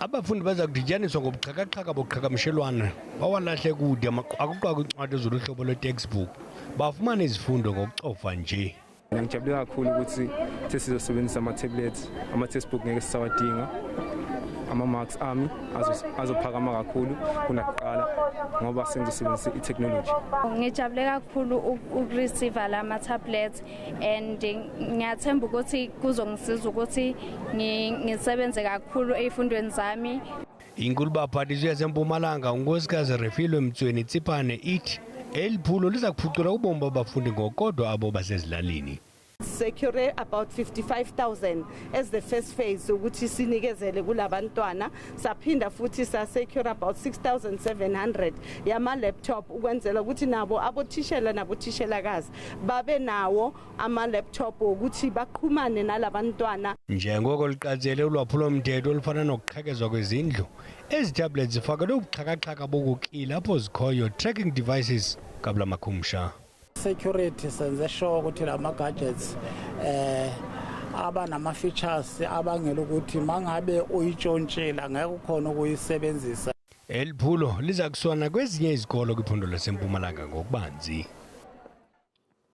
Abafundi baza kudityaniswa ngobuxhakaxhaka boqhagamshelwano, bawalahle kude amaqwakuqwaku incwadi ezoluhlobo lwe-textbook, bafumane izifundo ngokucofa nje. Ngijabule kakhulu ukuthi sesizosebenzisa ama-tablet, ama-textbook ngeke sisawadinga. Ama-marks ami azophakama kakhulu kunakuqala ngoba sengizosebenzisa i-technology. Ngijabule kakhulu ukureceive la ma-tablets and ngiyathemba ukuthi kuzongisiza ukuthi ngisebenze kakhulu ey'fundweni zami. Inkulubaphathiswa yaseMpumalanga uNkosikazi Refilwe Mtsweni Tsipane ithi eli phulo liza kuphucula ubomi babafundi ngokodwa abo basezilalini. Secure about 55,000 as the first phase ukuthi sinikezele kulabantwana, saphinda futhi sa secure about 6700 yama laptop ukwenzela ukuthi nabo abothishela nabothishelakazi babe nawo ama laptop ukuthi baqhumane nalabantwana. Njengoko luqatsele ulwaphulomthetho olufana nokuqhekezwa kwezindlu, ezi tablets zifakelwe ubuxhakaxhaka bokukila apho zikhoyo, tracking devices kabula makhumsha. Security, senze sure ukuthi lama gadgets aba nama features abangela ukuthi mangabe uyitshontshela ngeke ukhona ukuyisebenzisa. Eli phulo liza kusuka nakwezinye izikolo kwiphondo laseMpumalanga ngokubanzi.